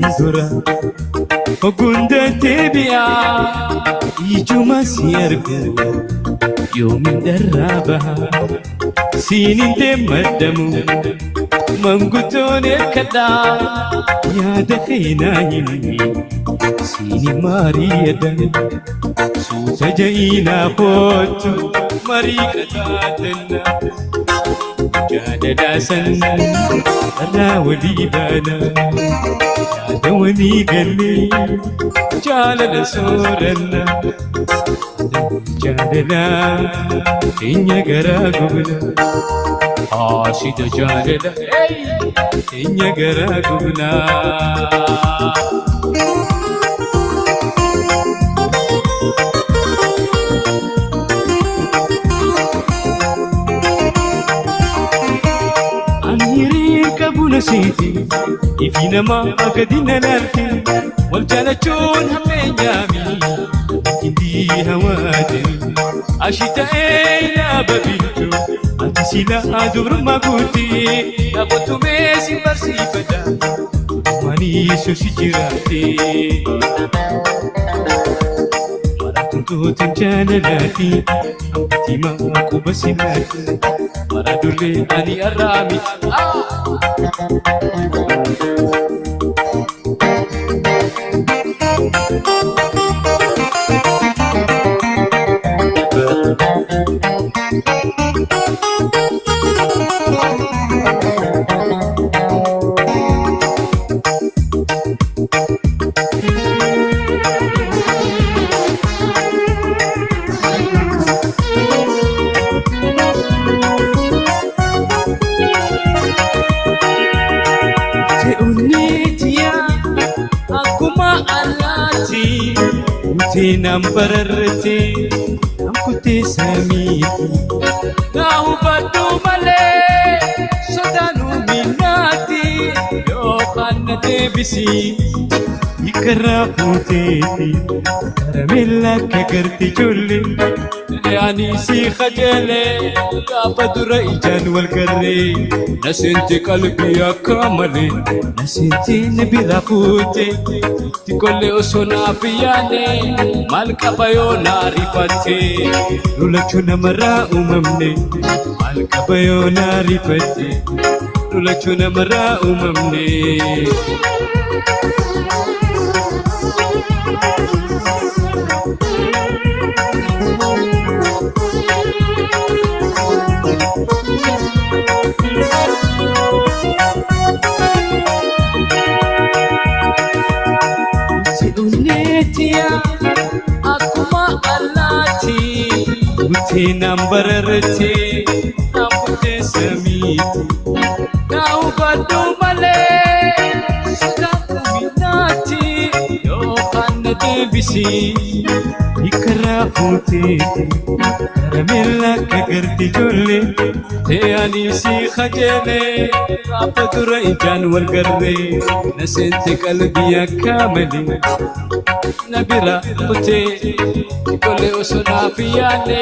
San dura ogunda deebi'aa ijuma si argu yoomin dharraa baha siin hin deemmaddamu manguddoon erkadhaa yaada keenaa himi siin maari'adha suuta ja'iinaa kootu marii qataatanna jaalalaa san irraa walii baana yaada walii gallee jaalala sooranna jaalala keenya garaa gubna haasida jaalala keenya garaa gubna. Ani hiriir qabu na seeti ifi namaa gadi na laalte wal jaalachuun hammeenyaami gindii hawaate ashi ta'ee yaaba biiltu ati silaa dubrummaa guutti dhaabbatumee si barsiifadha maanii si jiraatte. Maraatuun jaalalaati ammatii quba silaati mara durree ani arraa miti. Te'unneetiyaa akkuma allaatti utee nan bararrate nan kuttee samiiti. Na hubadhu malee sodaanuu minnaatti yookaan na deebisi hiikarraa fuuteeti karameella akka garte ijoollee ani si kajeelee gaafa dura ijaan wal garree na seente qalbii akka malee na seente na bira fuute itti kollee osoo naaf yaane maal qaba yoo na rifatte lolachuu namarraa uumamne maal qaba yoo na rifatte lolachuu namarraa uumamne. Se'unneetiyaa akkuma allaatti utee nan bararrate nan kuttee samiiti. Na hubadhu malee sodaatu minnaatti yookaan na deebisi hiikarraa fuuteeti karameella akka garte ijoollee ta'e ani si kajeelee gaafa dura ijaan wal garree na seente qalbii akka malee na bira kutee ijoollee osoo naaf yaane.